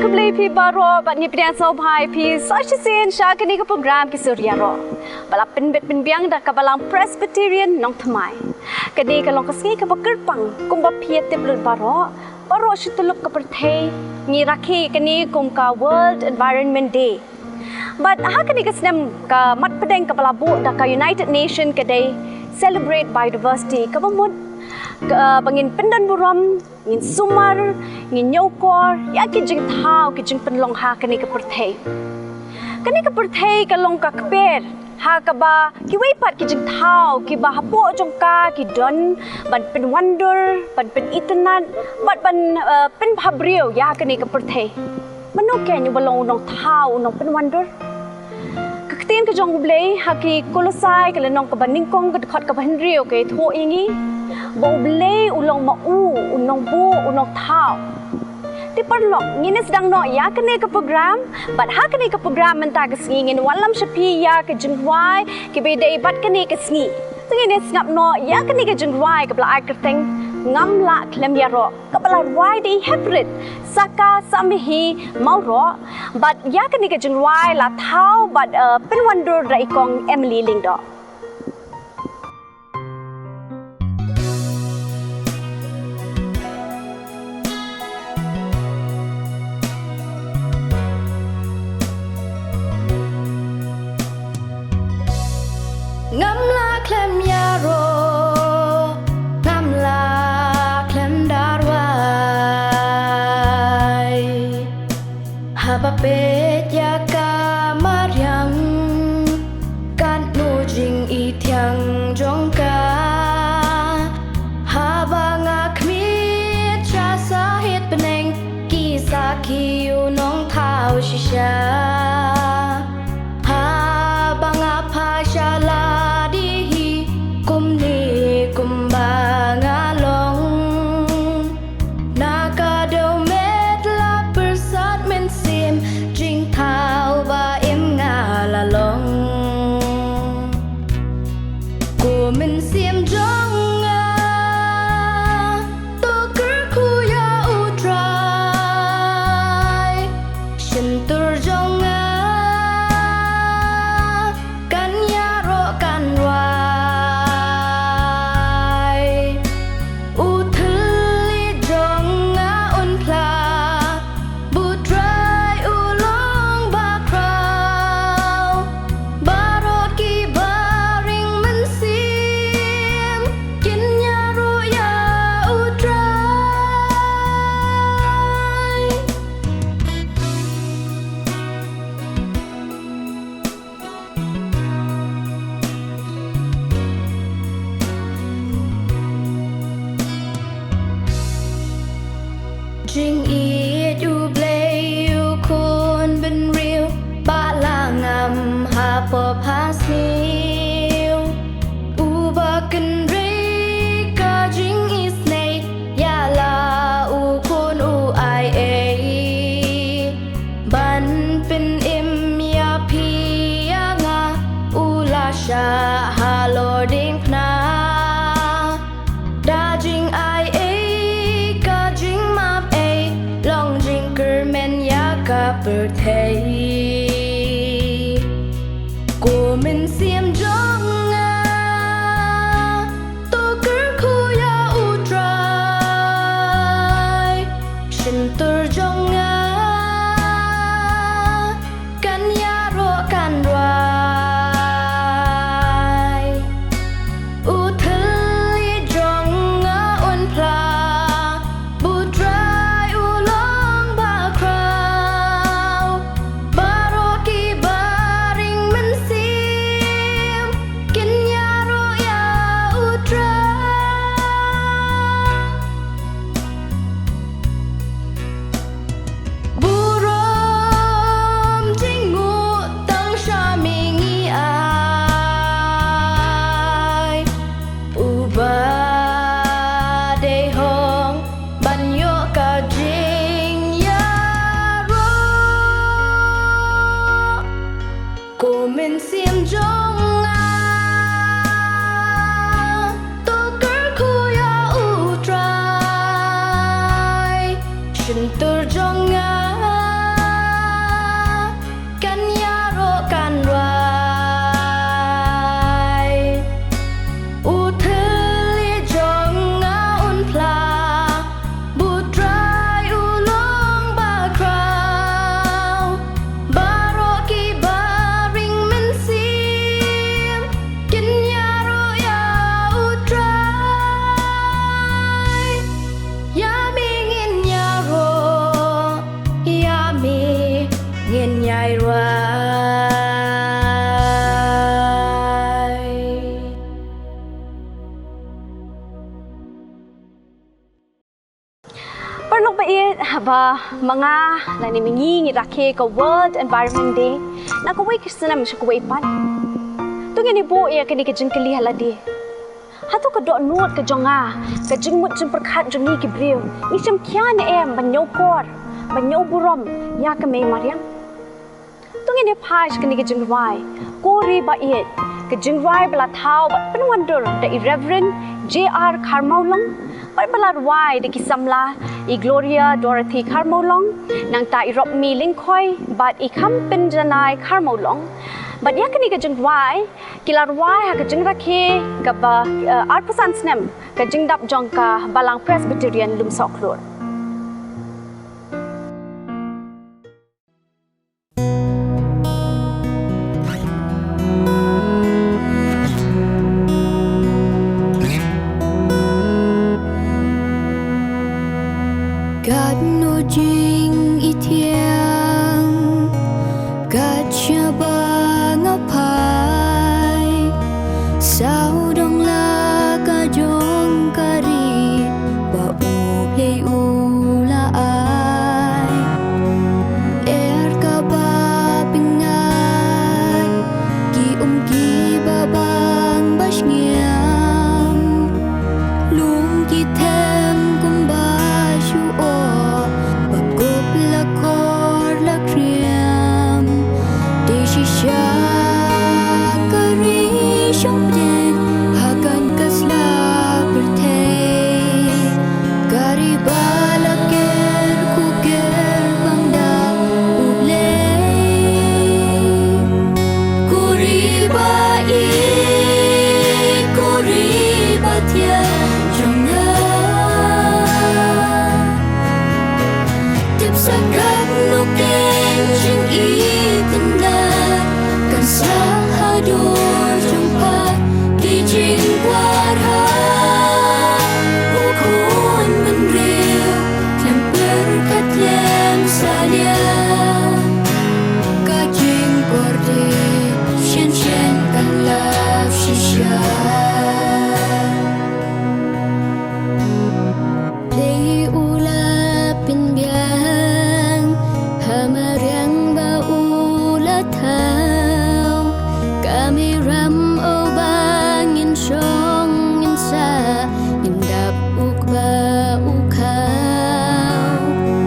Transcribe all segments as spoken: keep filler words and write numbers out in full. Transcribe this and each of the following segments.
Khublei phi baroh, bad ngi pdiang sngewbha ïa phi sa shisien sha kane ka program Ki Sur Ïaroh, ba la pynbit pynbiang da ka Balang Presbyterian Nongthymmai. Kane ka long ka sngi kaba kyrpang, kumba phi ïatip lut baroh, baroh shi tyllup ka pyrthei ngi rakhe kane kum ka World Environment Day. Bad ha kane ka snem ka mat pdeng kaba la buh da ka United Nation ka dei Celebrate Biodiversity, kaba mut ka, ba ngin pyndon burom, ngin sumar, ngin ñiewkor ïa ki jingthaw, ki jingpynlong ha kane ka pyrthei. Kane ka pyrthei ka long ka kper ha kaba kiwei pat ki jingthaw kiba hapoh jong ka ki don ban pynwandur, ban pynitynnad, bad ban, eh, pynbhabriew ïa kane ka pyrthei. Mano kein uba long u nongthaw, u nongpynwandur? Ka ktien ka jong U Blei ha ki Kolosai ka lynnong kaba nyngkong ka dkhot kaba hynriew ka ïathuh ïa ngi ba U Blei u long ma u u nongbuh, u nongthaw. Te paralok, ngin ïa sdang noh ïa kane ka program, bad ha kane ka program mynta ka sngi ngin wallam sha phi ïa ka jingrwai kiba dei bad kane ka sngi. Te ngin ïa sngap noh ïa kane ka jingrwai kaba la ai kyrteng Ngam Lah Khlem Ïaroh, kaba la rwai da i Heprit Saka Samihi Mawroh, bad ïa kane ka jingrwai la thaw bad, eh, pynwandur da i kong Emily Lyngdoh. Ngam lah khlem ïaroh, ngam lah khlem da rwai. Haba peit ïa ka mariang, katno jingithiang jong ka. Haba nga khmih sha sahit bneng, ki sakhi u nongthaw shisha. Haba nga phai sha lade hi, kumne kumba nga long. Na ka dewmet la pyrsad mynsiem, jingthaw ba im nga la long. Ko mynsiem jong nga, to kyrkhu ïa U Trai. Shyntur jong nga kan ïaroh kan rwai. U thylliej jong nga un phla, ba U Trai u long bakhraw. Baroh kiba ring mynsiem kin ïaroh ïa U Trai. Jingïeit U Blei u khun bynriew ba la ngam ha pop ha sniew. Uba kynrei ka jingisynei, ïa la u khun u ai ei. Ban pynim ïa phi ïa nga, u la shah halor diengphna. Da jingai ei, ka jingmap ei, long jingkyrmen ïa ka pyrthei. Ko mynsiem jong nga, to kyrkhu ïa U Trai. Shyntur jong nga kan ïaroh kan rwai. U thylliej jong nga un phla, ba U Trai u long bakhraw. Ba Ba ïeit, haba ma nga lane ma ngi ngi rakhe ka World Environment Day na kawei ka snem sha kawei pat, to ngin ïa buh ïa kane ka jingkylli ha lade: hato ka dohnud ka jong nga, ka jingmut jingpyrkhat jong ngi ki briew, ngi shim khia ne em ban ñiewkor, ban ñiewburom ïa ka mei mariang? To ngin ïa phai sha kane ka jingrwai Ko Ri Ba Ïeit, ka jingrwai ba la thaw bad pynwandur da i Reverend J R Kharmawlong bad ba la rwai da ki samla i Gloria Dorothy Kharmawlong, nangta i Ropmi Lyngkhoi bad i Khampynjanai Kharmawlong. Bad ïa kane ka jingrwai ki la rwai ha ka jingrakhe kaba, eh, arphew san snem ka jingdap jong ka Balang Presbyterian Lumsohkhlur. Katno jingithiang kat shaba nga phai, sawdong la ka jong ka ri ba U Blei u la ai. Er kaba pyngai ki um kiba bang ba shngiam, lum ki them kumba shu oh, ba kup la khor la khriam. Te shisha ka ri shong bteng ha kane ka sla pyrthei. Ka ri ba la ker kyrkieh bang da U Blei. Ko Ri Ba Ïeit, Ko Ri Ba Thiang jong nga. Tip sa katno keiñ jingïeit tynrai kan sah ha dur jong pha, ki jingkwah ha u khun bynriew, khlem pyrkhat khlem salia. Ka jingkordit shen shen kan lap shisha. Dei u la pynbiang ha mariang ba u la thaw. Ka mei ram, o ba ngin shong ngin sah, ngin dap u kba u khaw.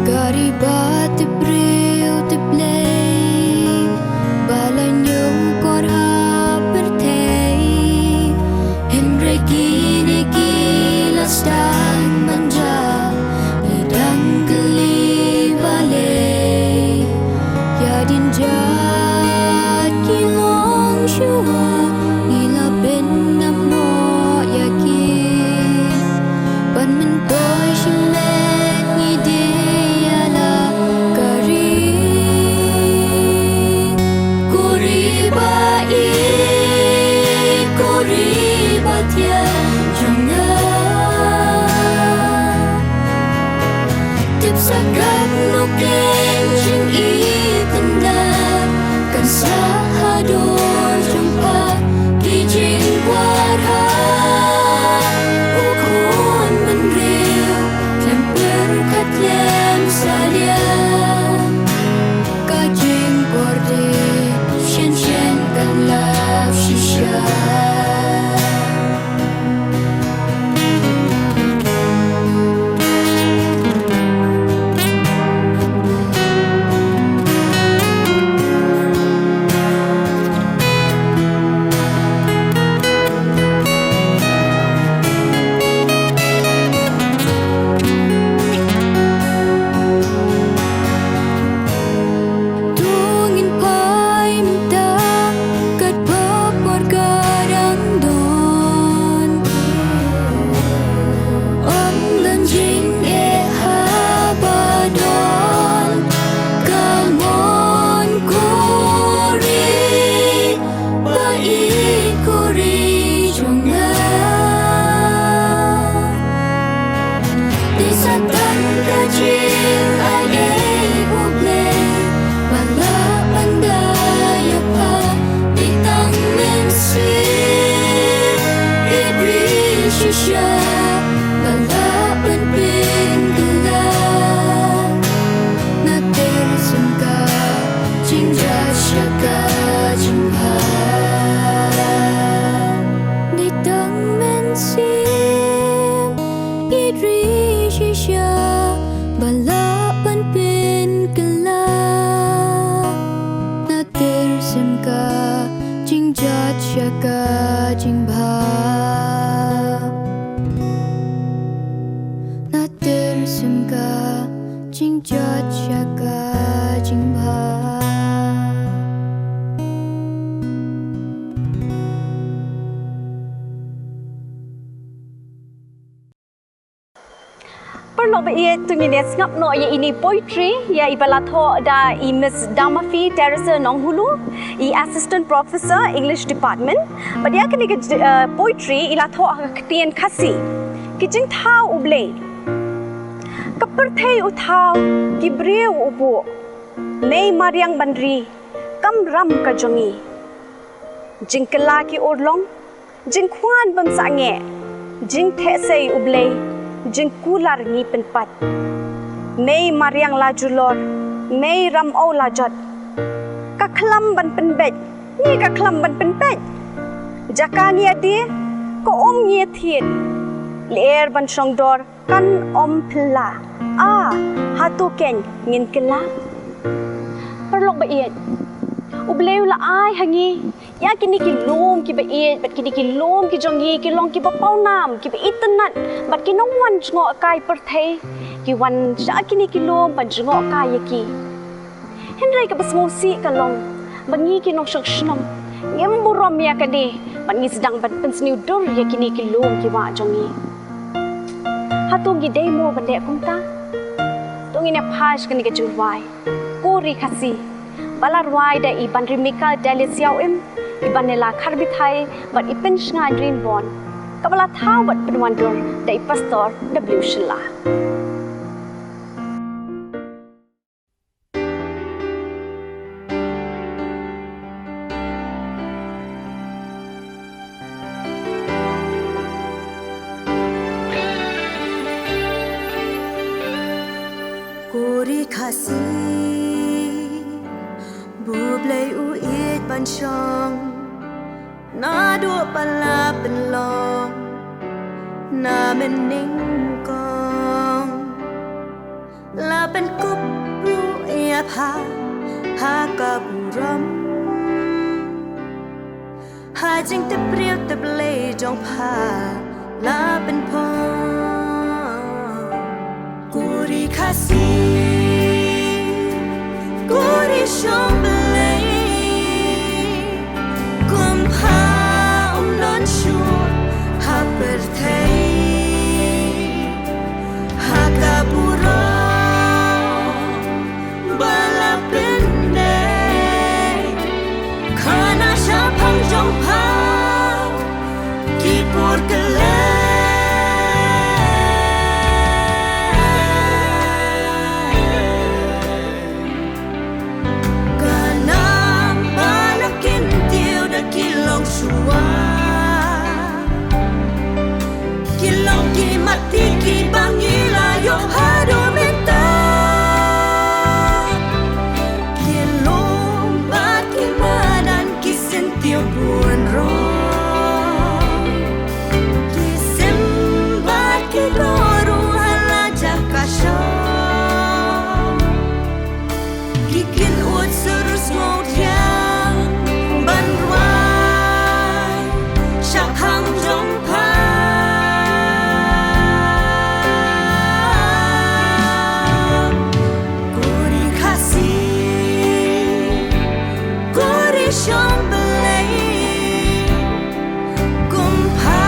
Ka ri ba tip briew tip Blei, ba la ñiewkor ha pyrthei. Hynrei kine ki la sdang ban jah, la dang kylli balei. Ïa dien jait ki longshuwa, ngi la bynñiap noh ïa ki. Ban myntoi shimet ngi die ïa la ka ri. Ko Ri Ba Ïeit, Ko Ri Ba Thiang jong nga. Tip sa katno keiñ jingïeit tynrai kan sah ha dur jong pha, ki jingkwah ha u khun bynriew, khlem pyrkhat khlem salia. Ka jingkordit shen shen kan lap shisha. Shisha ba lah ban pynkylla, na tyrsem ka jingjot sha ka jingbha. Na tyrsem ka jingjot sha ka jingbha. Paralok ba ïeit, to ngin ïa sngap noh ïa ine i poetry, ïa iba la thoh da i Miss Damafi Teresa Nonghulu, i Assistant Professor English Department. Bad ïa kane ka, eh, poetry i la thoh ha ka ktien Khasi. Ki jingthaw U Blei. Ka pyrthei u thaw, ki briew u buh. Mei mariang ban ri, kam ram ka jong ngi. Jingkylla ki urlong, jingkhwan bym sangeh, jingtheh sei U Blei, jingkular ngi pynpat. Mei mariang la julor, mei ram o la jot. Ka khlam ban pynbeit, ngi ka khlam ban pynbeit. Jaka ngi ïa die, ka um ngi ïa thied. Lyer ban shong dor, kan ym phylla. Ah, hato kein ngin kylla? Paralok ba ïeit, U Blei u la ai ha ngi ïa kine ki lum kiba ïeit, bad kine ki lum ki jong ngi ki long kiba pawnam, kiba itynnad, bad ki nongwan jngohkai pyrthei ki wan sha kine ki lum ban jngohkai ïa ki. Hynrei kaba sngewsih ka long ba ngi ki nongshong shnong ngim burom ïa kane, bad ngi sdang ban pynsniew dur ïa kine ki lum ki wah jong ngi. Hato ngi dei mo ban leh kumta? To ngin ïa phai sha kane ka jingrwai Ko Ri Khasi, ba la rwai da i Banrimika Delicia Im, i Banela Kharbithai, bad i Pynshngain Ringbon, kaba la thaw bad pynwandur da i Pastor W Shylla. Ko Ri Khasi, ba U Blei u ïeit ban shong, naduh ba la pynlong na mynnyngkong. La pynkup ruh ïa pha ha ka burom, ha jingtip briew tip Blei jong pha la pynphong. Ko Ri Khasi, ko ri shong Blei, kum pha um don shuh ha pyrthei. Ha ka burom ba la pyndei, khana shaphang jong pha ki por kylleng. Ka nam ba la kyntiew da ki longshuwa, ki long ki matti kiba ngi la ïoh haduh mynta. Ki lum bad ki madan ki syntiew bun ruh, ki sim bad ki doh ruh ha la jaka shong. Ki kynnoh sur sngewthiang ban rwai shaphang jong pha. Ko Ri Khasi, ko ri shong Blei, kum pha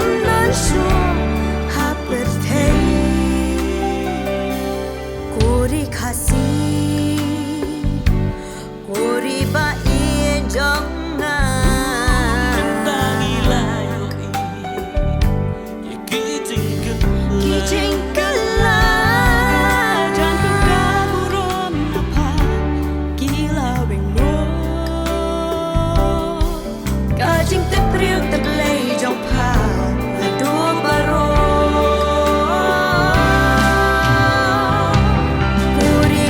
um don shuh ha pyrthei. Ko Ri Khasi, ko ri ba ïeit jong nga. Ki jingkylla, ki jingkylla, jan ka burom na pha ki la weng mo. Ka jingtip briew tip Blei jong pha haduh baroh. Ko Ri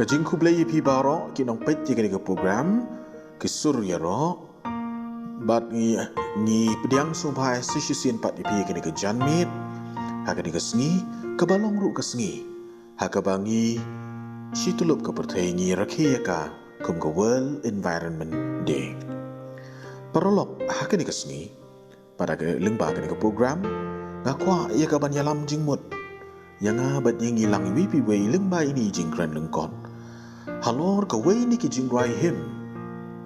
Ka jingkhublei ïa phi baroh ki nongpeit ïa kane ka program, ki sur ïaroh. Bad ngi, ngi pdiang sngewbha sa shisien pat ïa phi ïa kane ka janmiet ha kane ka sngi, kaba long ruh ka sngi ha kaba ngi, shi tyllup ka pyrthei ngi rakhe ïa ka kum ka World Environment Day. Paralok, ha kane ka sngi, bad ha ka lyngba kane ka program, nga kwah ïa ka ban ïalam jingmut ïa nga bad ïa ngi lang iwei pa iwei lyngba ine i jingkren lyngkot halor kawei na ki jingrwai hymn,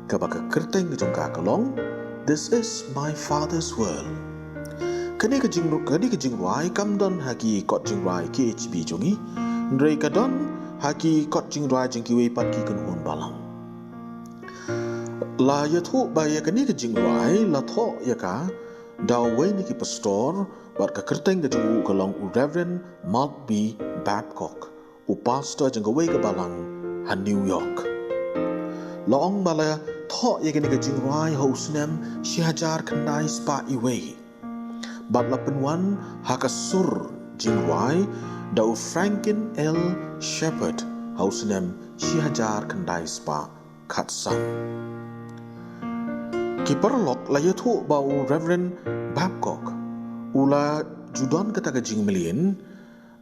kaba ka kyrteng ka jong ka ka long, "This is my Father's world." Kane ka jing, kane ka jingrwai kam don ha ki kot jingrwai K H B jong ngi, hynrei ka don ha ki kot jingrwai jong kiwei pat ki kynhun balang. La ïathuh ba ïa kane ka jingrwai la thoh ïa ka da uwei na ki pastor, bad ka kyrteng ka jong u ka long u Reverend Maltby Babcock, u pastor jong kawei ka balang ha New York. La ong ba la thoh ïa kane ka jingrwai ha u snem shi hajar khyndai spah iwei, bad la pynwan ha ka sur jingrwai da u Franklin L Shepherd ha u snem shi hajar khyndai spah khatsan. Ki paralok, la ïathuh ba u Reverend Babcock u la ju don kata ka jingmlien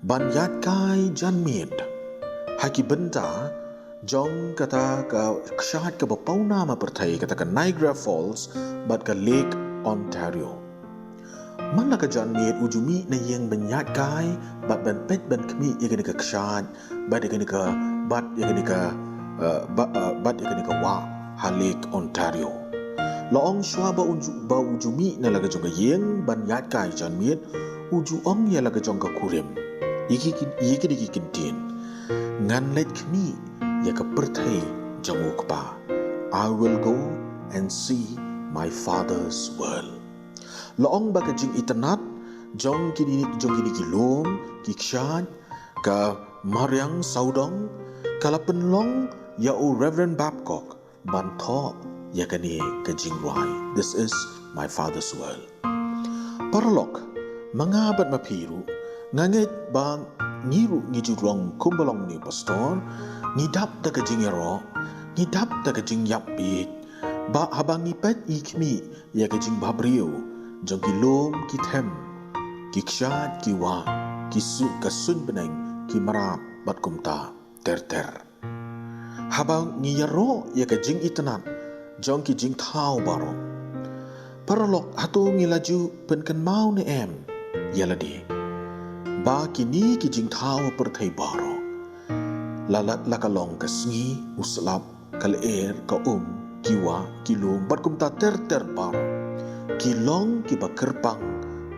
ban ïaid kai janmiet ha ki bynta jong kata ka kshaid kaba pawnam ha pyrthei, kata ka Niagara Falls bad ka Lake Ontario. Man la ka janmiet u ju mih na ïing ban ïaid kai bad ban peit ban khmih ïa kane ka kshaid bad ïa kane ka, bad ïa kane ka, eh, ba-, eh, bad ïa kane ka wah ha Lake Ontario. La ong shuwa ba u ju, ba u ju mih na la ka jong ka ïing ban ïaid kai janmiet, u ju ong ïa la ka jong ka kurim, ïa ki, ïa kine ki kyntien: "Ngan leit khmih ïa ka pyrthei jong u Kpa. I will go and see my Father's world." La ong ba ka jingitynnad jong kine, jong kine ki lum, ki kshaid, ka mariang sawdong, ka la pynlong ïa u Reverend Babcock ban thoh ïa kane ka jingrwai, "This is my Father's world." Paralok, ma nga bad ma phi ruh, nga ngeit ba ngi ruh ngi ju long kumba long une u pastor, ngi dap da ka jingïaroh, ngi dap da ka jingïap bieit, ba haba ngi peit ngi khmih ïa ka jingbhabriew jong ki lum ki them, ki kshaid ki wah, ki su-, ka suiñ bneng, ki mrad bad kumta ter ter. Haba ngi ïaroh ïa ka jingitynnad jong ki jingthaw baroh, paralok, hato ngi la ju pynkynmaw ne em ïa lade ba kine ki jingthaw pyrthei baroh, la, la, la ka long ka sngi, u slap, ka lyer, ka um, ki wah, ki lum bad kumta ter ter baroh, ki long kiba kyrpang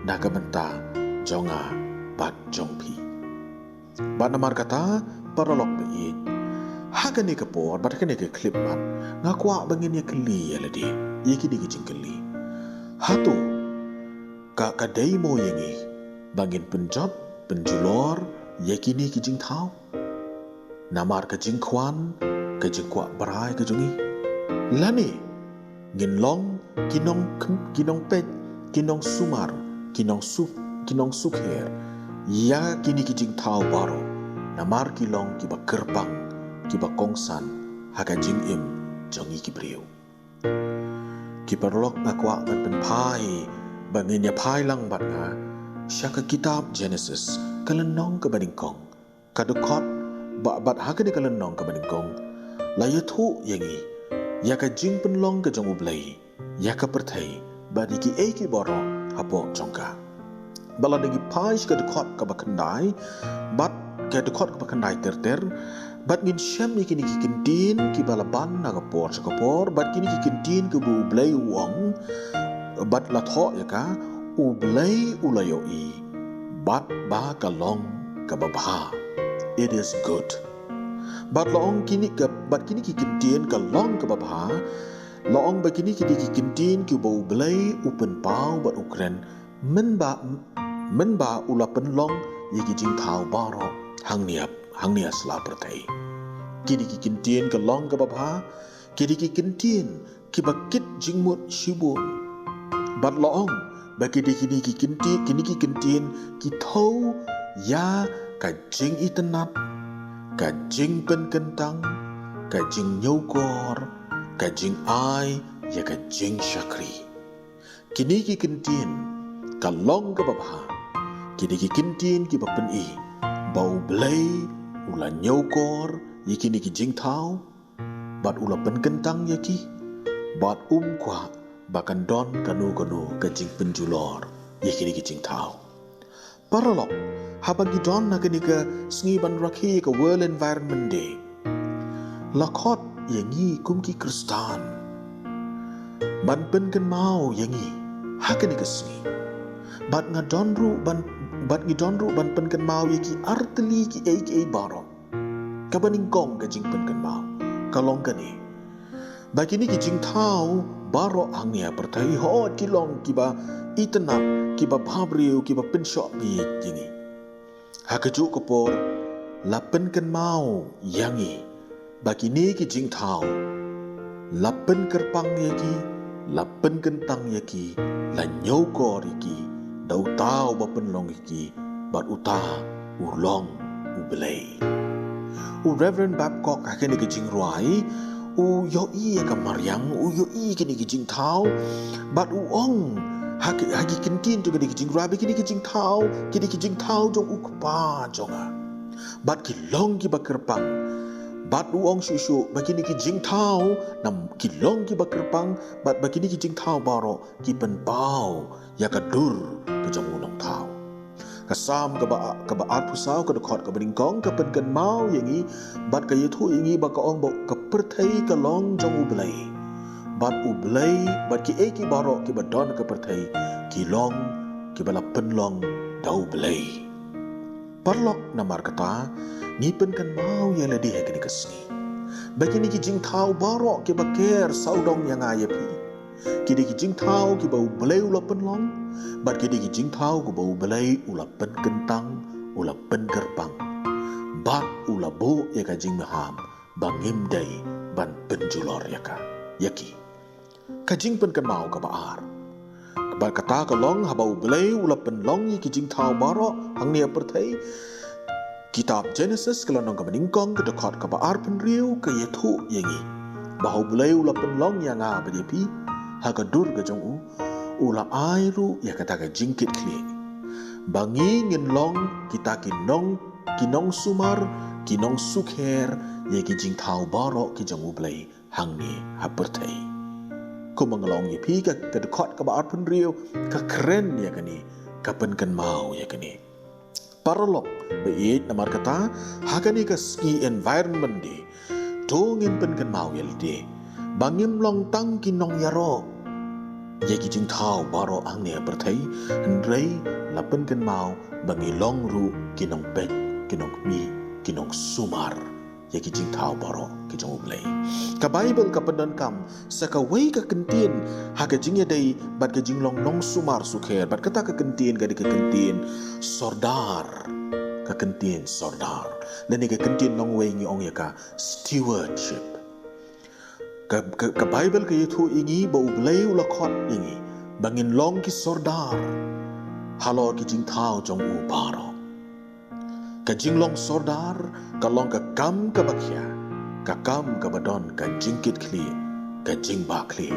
na ka bynta jong nga bad jong phi. Bad namar kata, paralok ba ïeit, ha kane ka por bad ha kane ka khyllipmat, nga kwah ba ngin ïa kylli ïa lade ïa kine ki jingkylli: Hato ka, ka dei mo ïa ngi ba ngin pynjot pynjulor ïa kine ki jingthaw namar ka jingkwah, ka jingkwah brai ka jong ngi? Lane ngin long ki nong, ki nongpeit, ki nongsumar, ki nongsuk, ki nongsukher ïa kine ki jingthaw baroh namar ki long kiba kyrpang, kiba kongsan ha ka jingim jong ngi ki briew? Ki paralok, nga kwah ban pynphai ba ngin ïa phai lang bad nga sha ka kitab Genesis, ka lynnong kaba nyngkong, ka dkhot, ba, bad ha kane ka lynnong kaba nyngkong la ïathuh ïa ngi ïa ka jingpynlong ka jong U Blei ïa ka pyrthei bad ïa kiei kiei baroh hapoh jong ka. Bad lada ngi phai sha ka dkhot kaba khyndai, bad ka dkhot kaba khyndai ter ter, bad ngin shem ïa kine ki kyntien kiba la ban na ka por sha ka por, bad kine ki kyntien kiba U Blei u ong, bad la thoh ïa ka, U Blei u la ïohi bad ba ka long kaba bha. It is good. Bad la ong kine ka, bad kine ki kyntien ka long kaba bha, la ong ba kine ki dei ki kyntien kiba U Blei u pynpaw bad u kren mynba, mynba u la pynlong ïa ki jingthaw baroh hangne, hangne ha sla pyrthei. Kine ki kyntien ka long kaba bha, kine ki kyntien kiba kit jingmut shibun. Bad la ong ba kine, kine ki kyntien, kine ki kyntien ki thew ïa ka jingitynnad, ka jingpynkyntang, ka jingñiewkor, ka jingai ïa ka jingshakri. Kine ki kyntien ka long kaba bha. Kine ki kyntien kiba pyni ba U Blei u la ñiewkor ïa kine ki jingthaw, bad u la pynkyntang ïa ki, bad um kwah ba kan don kano kano ka jingpynjulor ïa kine ki jingthaw. Paralok, haba ngi don ha kane ka sngi ban rakhe ka World Environment Day, la khot ïa ngi kum ki Khristan ban pynkynmaw ïa ngi ha kane ka sngi. Bad nga don ruh ban, bad ngi don ruh ban pynkynmaw ïa ki artylli kiei kiei baroh. Kaba nyngkong ka jingpynkynmaw ka long kane, ba kine ki jingthaw baroh hangne ha pyrthei, hooid ki long kiba itynnad, kiba bhabriew, kiba pynshoh bieit ïa ngi. Ha kajuh ka por la pynkynmaw ïa ngi ba kine ki jingthaw la pynkyrpang ïa ki, la pynkyntang ïa ki, la ñiewkor ïa ki da uta uba pynlong ïa ki, bad uta u long U Blei. U Reverend Babcock ha kane ka jingrwai u ïohi ïa ka mariang, u ïohi ïa kine ki jingthaw, bad u ong ha ki, ha ki kyntien jong kine ki jingrwai ba kine ki jingthaw, kine ki jingthaw jong U Kpa jong nga, bad ki long kiba kyrpang. Bad u ong shuh shuh ba kine ki jingthaw, nam, ki long kiba kyrpang, bad ba kine ki jingthaw baroh ki pynpaw ïa ka dur ka jong U Nongthaw. Ka Salm kaba, kaba arphew saw, ka dkhot kaba nyngkong ka pynkynmaw ïa ngi bad ka ïathuh ïa ngi ba ka ong ba ka pyrthei ka long jong U Blei, bad U Blei, bad kiei kiei baroh kiba don ha ka pyrthei ki long kiba la pynlong da U Blei. Paralok, namar kata ngi pynkynmaw ïa lade ha kane ka sngi ba kine ki jingthaw baroh kiba ker sawdong ïa nga ïa phi, ki dei ki jingthaw kiba U Blei u la pynlong, bad ki dei ki jingthaw kiba U Blei u la pynkyntang, u la pynkyrpang, bad u la buh ïa ka jingmaham ba ngim dei ban pynjulor ïa ka, ïa ki. Ka jingpynkynmaw kaba ar, bad kata ka long haba U Blei u la pynlong ïa ki jingthaw baroh hangne ha pyrthei. Kitab Genesis ka lynnong kaba nyngkong ka dkhot kaba arphew hynriew ka ïathuh ïa ngi ba U Blei u la pynlong ïa nga bad ïa phi ha ka dur ka jong u, u la ai ruh ïa kata ka jingkitkhlieh ba ngi ngin long kita ki nong, ki nongsumar, ki nongsukher ïa ki jingthaw baroh ki jong U Blei hangne ha pyrthei. Kumba nga la ong ïa phi, ka, ka dkhot kaba arphew hynriew ka kren ïa kane, ka pynkynmaw ïa kane. Paralok ba ïeit, namar kata ha kane ka sngi Environment Day, to ngin pynkynmaw ïa lade ba ngim long tang ki nongïaroh ïa ki jingthaw baroh hangne ha pyrthei, hynrei la pynkynmaw ba ngi long ruh ki nongpeit, ki nongkhmih, ki nongsumar ïa ki jingthaw baroh ki jong U Blei. Ka Baibl ka pyndonkam sa kawei ka kyntien ha ka jingïadei bad ka jinglong nongsumar sukher, bad kata ka kyntien ka dei ka kyntien sordar. Ka kyntien sordar, lane ka kyntien nongwei ngi ong ïa ka stewardship. Ka, ka, ka Baibl ka ïathuh ïa ngi ba U Blei u la khot ïa ngi ba ngin long ki sordar halor ki jingthaw jong u baroh. Ka jinglong sordar ka long ka kam kaba khia, ka kam kaba don ka jingkitkhlieh, ka jingbakla,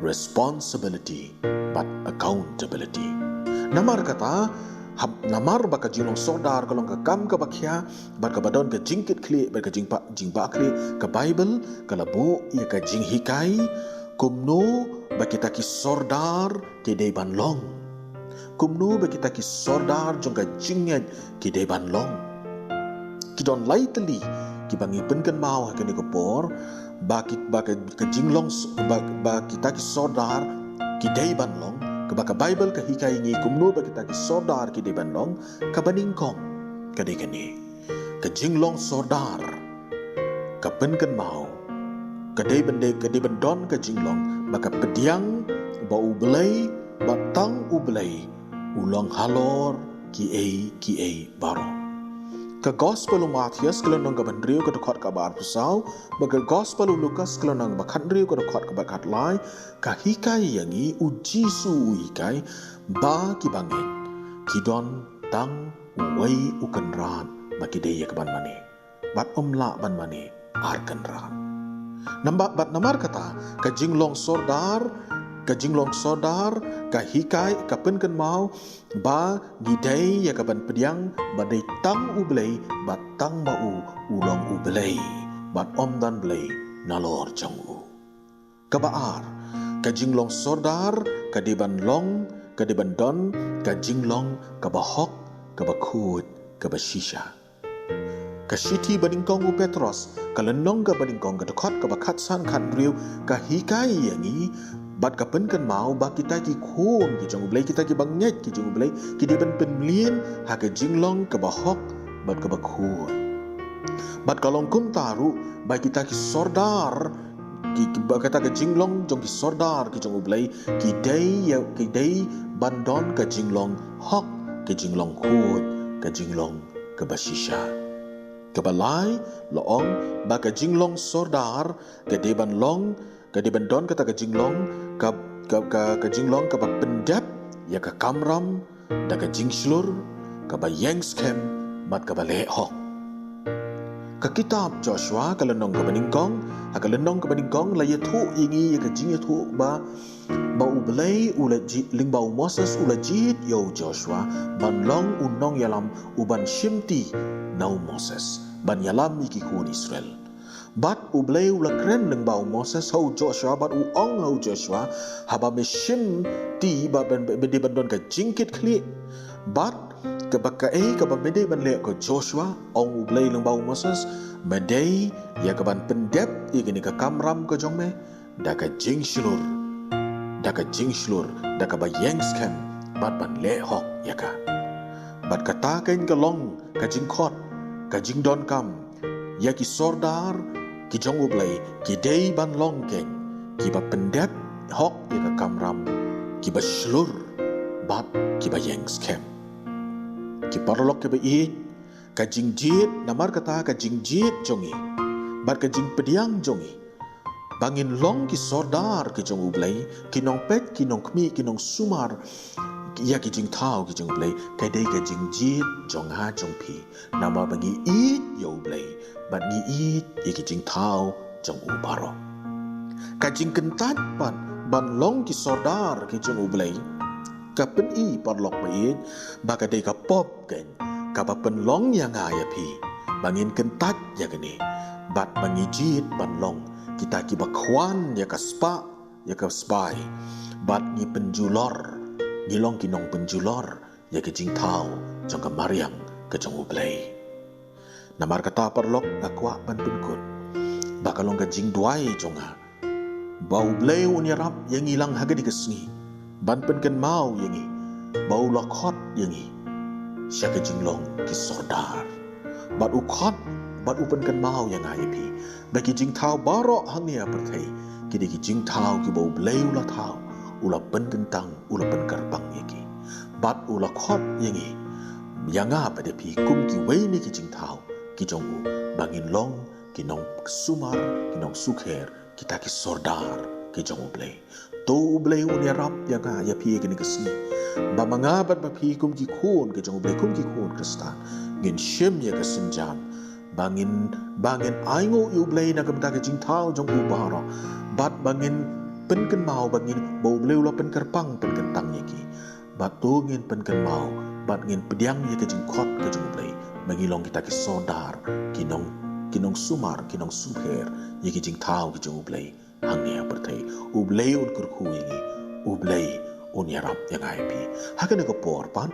responsibility bad accountability. Namar kata, hap, namar ba ka jinglong sordar ka long ka kam kaba khia bad kaba don ka jingkitkhlieh bad ka jingba, jingbakla, ka Baibl ka la buh ïa ka jinghikai kumno ba kita ki sordar ki dei ban long, kumno ba kita ki sordar jong ka jingngeit ki dei ban long. Ki don lai tylli kiba ngi pynkynmaw ha kane ka por, ba ki, ba ka, ka jinglong s-, ba, ba kita ki sordar ki dei ban long, kaba ka Baibl ka hikai ngi kumno ba kita ki sordar ki dei ban long. Kaba nyngkong ka dei kane, ka jinglong sordar ka pynkynmaw, ka dei ban dei, ka dei ban don ka jinglong ba ka pdiang ba U Blei, ba tang U Blei u long halor kiei kiei baroh. Ka Gospel u Mathaios ka lynnong kaba hynriew ka dkhot kaba arphew saw, bad ka Gospel u Lukas ka lynnong kaba khathynriew ka dkhot kaba khatlai, ka hikai ïa ngi, U Jisu u hikai ba kiba ngeit ki don tang uwei u kynrad ba ki dei ïa kaban mane. bad ym lah ban mane ar kynrad. Namar, bad namar kata, ka jinglong sordar, ka jinglong sordar, ka hikai, ka pynkynmaw, ba ngi dei ïa ka ban pdiang, ba dei tang U Blei, bad tang ma u, u long U Blei, bad ym don Blei nalor jong u. Kaba ar, ka jinglong sordar, ka dei ban long, ka dei ban don, ka jinglong, kaba hok, kaba khuid, kaba shisha. Ka shithi banyngkong u Petros, ka lynnong kaba nyngkong, ka dkhot kaba khatsan khathynriew, ka hikai ïa ngi, bad ka pynkynmaw ba kita ki khun ki jong U Blei, kita kiba ngeit ki jong U Blei, ki dei ban pynmlien ha ka jinglong kaba hok bad kaba khuid. Bad ka long kumta ruh ba kita ki sordar, ki, ki, ba kata ka jinglong jong ki sordar ki jong U Blei, ki dei ïa, ki dei ban don ka jinglong hok, ka jinglong khuid, ka jinglong kaba shisha. Kaba lai, la ong ba ka jinglong sordar, ka dei ban long, ka dei ban don kata ka jinglong, ka, ka, ka, ka jinglong kaba pyndep ïa ka kamram da ka jingshlur, kaba ïeng skhem, bad kaba leh hok. Ka kitab Joshua, ka lynnong kaba nyngkong, ha ka lynnong kaba nyngkong, la ïathuh ïa ngi ïa ka jingïathuh ba, ba U Blei u la jied, lyngba u Moses u la jied ïa u Joshua ban long u nongïalam uban shimti na u Moses, ban ïalam ïa ki khun Israel. Bad U Blei u la kren lyngba u Moses ha u Joshua, bad u ong ha u Joshua, haba me shimti ba, ba, ba, ba dei ban don ka jingkitkhlieh. Bad kaba kaei kaba me dei ban leh ko Joshua, ong U Blei lyngba u Moses, me dei ïa ka ban pyndep ïa kane ka kamram ka jong me da ka jingshlur, da ka jingshlur, da kaba ïeng skhem, bad ban leh hok ïa ka. Bad kata kein ka long ka jingkhot, ka jingdonkam ïa ki sordar ki jong U Blei, ki dei ban long kein kiba pyndep hok ïa ka kamram, kiba shlur, bad kiba ïeng skhem. Ki paralok kiba ïeit, ka jingjied, namar kata ka jingjied jong ngi bad ka jingpdiang jong ngi ba ngin long ki sordar ki jong U Blei, ki nongpeit, ki nongkhmih, ki nongsumar ïa ki jingthaw ki jong U Blei, ka dei ka jingjied jong nga jong phi. Namar ba ngi ïeit ïa U Blei bad ngi ïeit ïa ki jingthaw jong u baroh. Ka jingkyntait pat ban long ki sordar ki jong U Blei, ka pyni, paralok ba ïeit, ba ka dei ka pop kein kaba pynlong ïa nga ïa phi ba ngin kyntait ïa kane, bad ba ngi jied ban long kita kiba khwan ïa ka spah, ïa ka sbai, bad ngi pynjulor, ngi long ki nongpynjulor ïa ka jingthaw jong ka mariang ka jong U Blei. Namar kata, paralok, nga kwah ban pynkut ba ka long ka jingduwai jong nga ba U Blei un ïarap ïa ngi lang ha kane ka sngi, ban pynkynmaw ïa ngi ba u la khot ïa ngi sha ka jinglong ki sordar. Bad u khot, bad u pynkynmaw ïa nga ïa phi ba ki jingthaw baroh hangne ha pyrthei ki dei ki jingthaw kiba U Blei u la thaw, u la pynkyntang, u la pynkyrpang ïa ki. Bad u la khot ïa ngi, ïa nga bad ïa phi, kum kiwei na ki jingthaw ki jong u, ba ngin long ki nongsumar, ki nongsukher, kita ki sordar ki jong U Blei. To U Blei un ïarap ïa nga ïa phi ha kane ka sngi ba ma nga bad ma phi, kum ki khun ki jong U Blei, kum ki khun Khristan, ngin shim ïa ka sienjam ba ngin, ba ngin ainguh ïa U Blei na ka bynta ka jingthaw jong u baroh, bad ba ngin pynkynmaw ba ngin, ba U Blei u la pynkyrpang, pynkyntang ïa ki. Bad to ngin pynkynmaw bad ngin pdiang ïa ka jingkhot ka jong U Blei ba ngi long kita ki sordar, ki nong, ki nongsumar, ki nongsukher ïa ki jingthaw ki jong U Blei hangne ha pyrthei. U Blei un kyrkhu ïa ngi, U Blei un ïarap ïa nga ïa phi. Ha kane ka por pat,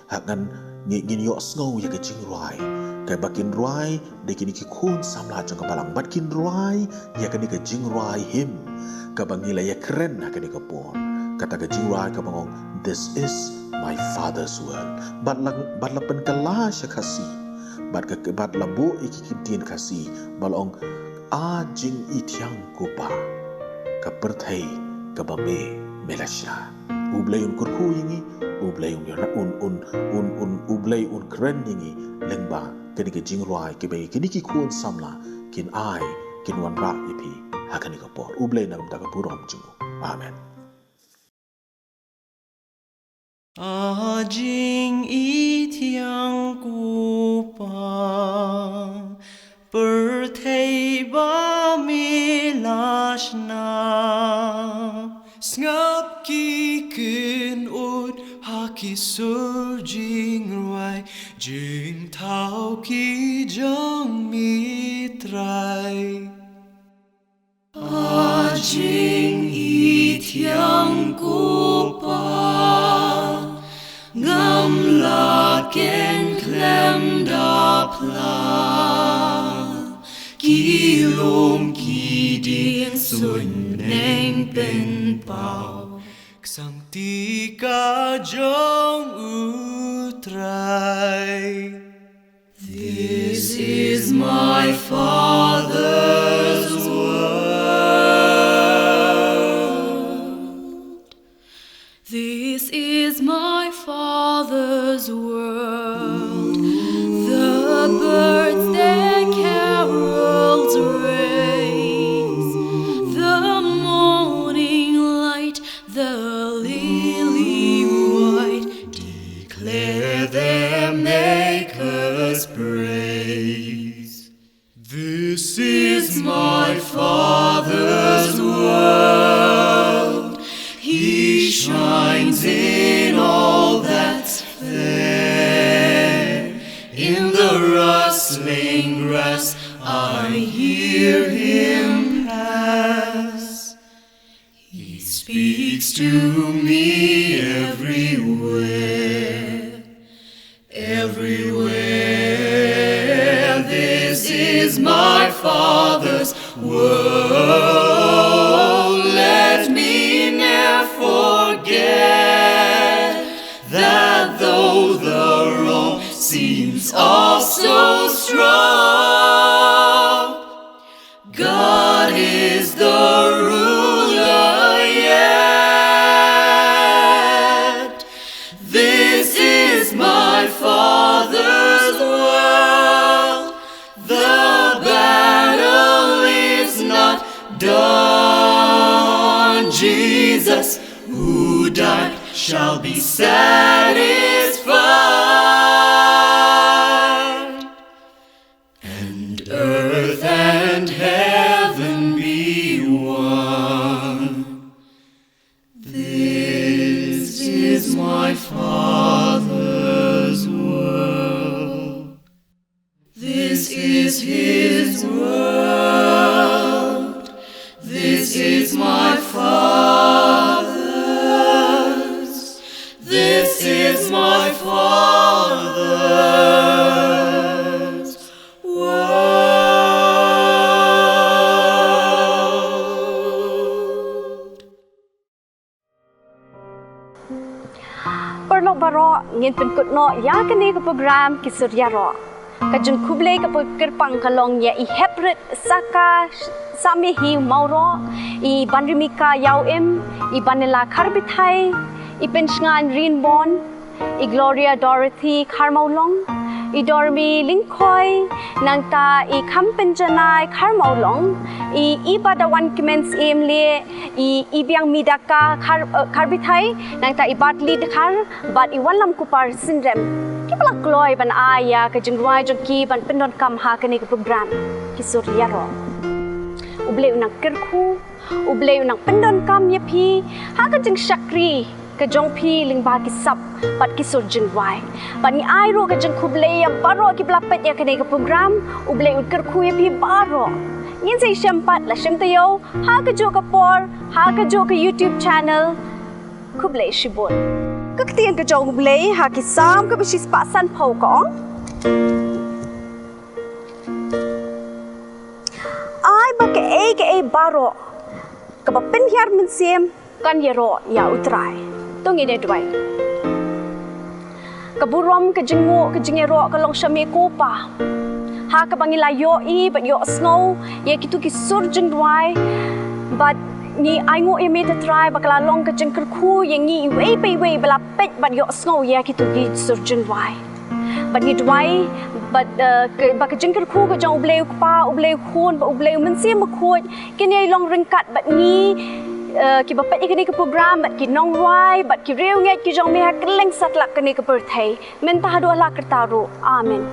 ha ngan, ngi, ngin ïohsngew ïa ka jingrwai kaba kin rwai da kine ki khun samla jong ka balang, bad kin rwai ïa kane ka jingrwai hymn kaba ngi la ïakren ha kane ka por. Kata ka jingrwai kaba ong, "This is my Father's world." Bad la, bad la pynkylla sha Khasi, bad ka, bad la buh ïa ki kyntien Khasi, bad la ong, "A jingithiang ko Pa, ka pyrthei kaba me, me la shna." U Blei un kyrkhu ïa ngi, U Blei un ïa-, un, un, un, un, U Blei un kren ïa ngi lyngba kane ka jingrwai kaba kine ki khun samla kin ai, kin wanrah ïa phi ha kane ka por. U Blei un ai ïa ka burom jong u. Amen. A jingithiang ko Pa, Na sngap ki kynud ha ki sur jingrwai, jingthaw ki jong mi Trai. A jingithiang ko Pa, ngam lah khein khlem da phla. Ki lum ki dieng suiñ bneng pynpaw, ka sangti ka jong U Trai. This is my Father's word. This is my Father's world. The birds their carols raise. The morning light, the lily white, declare their Maker's praise. This is my Father's world. He shines in all that's fair. In the rustling grass, I hear him pass. He speaks to me everywhere. Everywhere, this is my Father's world. Let me ne'er forget that though the wrong seems all so strong, God is the ruler yet. This is my Father's world. The battle is not done. Jesus, who died, shall be satisfied. And earth and heaven be one. This is my Father's world. This is his world. This is my Father's. This is my Father's world. Paralok baroh, ngin pynkut noh ïa kane ka program Ki Sur Ïaroh. Ka jingkhublei kaba kyrpang ka long ïa i Heprit Saka Samihi Mawroh, i Banrimika Ïawim, i Banela Kharbithai, i Pynshngain Rinbon, i Gloria Dorothy Kharmawlong, i Dormi Lyngkhoi, nangta i Khampynjanai Kharmawlong, i Iba Dawan Kmen Syiem Lieh, i Ibiang Midaka Khar, eh, Kharbithai, nangta i Batli Dkhar, bad i Wanlam Kupar Syndrem. Kiba la kloi ban ai ïa ka jingrwai jong ki ban pyndonkam ha kane ka program Ki Sur Ïaroh. U Blei un nang kyrkhu, U Blei un nang pyndonkam ïa phi ha ka jingshakri ka jong phi lyngba ki sap bad ki sur jingrwai. Bad ngi ai ruh ka jingkhublei ïa baroh kiba la peit ïa kane ka program, U Blei un kyrkhu ïa phi baroh. Ngin sa ïashem pat la shem taïew ha kajuh ka por, ha kajuh ka YouTube channel. Khublei shibun. Ka ktien ka jong U Blei ha ki Salm kaba shispah sanphew ka ong: Ai ba kaei kaei baroh kaba pynhiar mynsiem kan ïaroh ïa U Trai. To ngin ïa duwai. Ka burom, ka jingnguh, ka jingïaroh ka long sha me ko Pa. Ha kaba ngi la ïohi bad ïohsngew ïa kito ki sur jingrwai, bad ngi ainguh ïa me, Trai, ba ka la long ka jingkyrkhu ïa ngi iwei pa iwei ba la peit bad ïohsngew ïa kito ki sur jingrwai. Bad ngi duwai bad, eh, ka, ba ka jingkyrkhu ka jong U Blei U Kpa, U Blei U Khun bad U Blei U Mynsiem Bakhuid kin ïai long ryngkat bad ngi, eh, kiba peit ïa kane ka program, bad ki nongrwai bad ki riewngeit ki jong me ha kylleng satlak kane ka pyrthei, mynta haduh la ka rta ruh. Amen.